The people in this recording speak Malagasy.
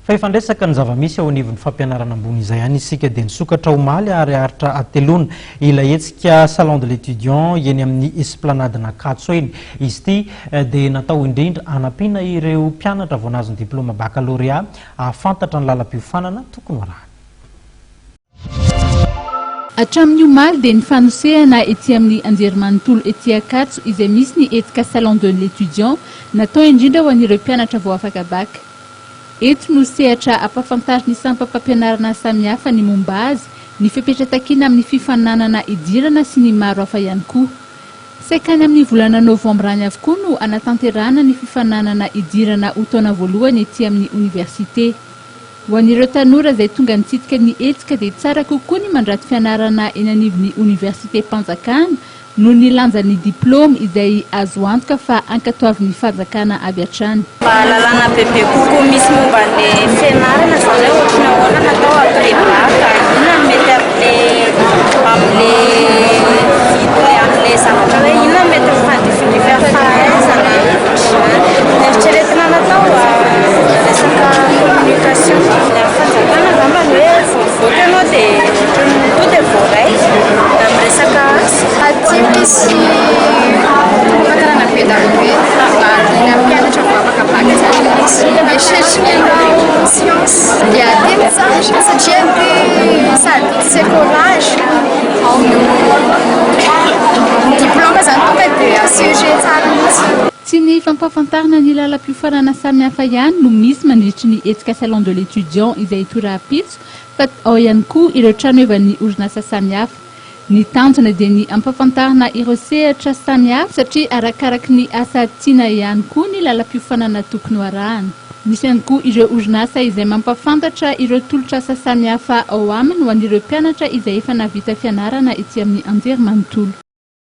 Fa efa niresaka ny zava-misy ao anivon'ny fampianarana ambony izay ihany isika dia nisokatra omaly ary haharitra hateloana ilay hetsika Salon de l'étudiant eny amin'ny Esplanade Ankatso eny. Izy ity dia natao indrindra hanampiana ireo mpianatra vao nahazo ny diplaoma bakalorea hahafantatra ny lalam-piofanana tokony ho arahiny. Hatramin'ny omaly dia nifanosehana ety amin'ny anjerimanontolo ety Ankatso izay misy ny hetsika Salon de l'étudiant natao indrindra ho an'ireo mpianatra vao afaka bac. Eto no sehatra ampahafantarin'ny sampam-pampianarana samihafa ny momba azy, ny fepetra takiana amin'ny fifaninanana hidirana sy ny maro hafa ihany koa. Saika any amin'ny volana novambra any avokoa no hanatanterahana ny fifaninanana hidirana ho taona voalohany ety amin'ny oniversite. Ho an'ireo tanora izay tonga nitsidika ny hetsika dia tsara kokoa ny mandrato fianarana eny anivon'ny oniversitem-panjakana noho ny lanjan'ny diplaoma izay azo antoka fa ankatoavin'ny fanjakana avy hatrany. Mba ahalalana bebe kokoa misy momba ny fianarana izany hoe ohatry ny ahoana ny atao après bac, inona no mety amin'le amin'le amin'le zavatra hoe inona no mety mifandrifindrify amin'ny fahaizana, ohatr'izany. Ny eritreretina natao resaka communication ny amin'ny fanjakana angamba ny hoe vao mivoaka ianao dia ohatran'ny tonga dia voaray na amin'ny resaka asa. Aty misy fampakarana be dia be mahaliana ny mpianatra vao afaka bac zany ilay izy. Mieritreritra ny hanao science dia aty no tsara satria aty sady tsy écolage no diplôme zany tonga dia assuré tsara mihitsy. Tsy ny fampahafantarana ny lalam-piofanana samihafa ihany no misy mandritry ny hetsika Salon de l'étudiant izay hitohy rahampitso fa ao ihany koa ireo tranohevan'ny orinasa samihafa. Ny tanjona dia ny hampahafantarana ireo sehatra samihafa satria arakaraky ny asa tiana ihany koa ny lalam-piofanana tokony ho arahana. Misy ihany koa ireo orinasa izay mampahafantatra ireo tolotr'asa samihafa ao aminy ho an'ireo mpianatra izay efa nahavita fianarana ety amin'ny anjerimanontolo.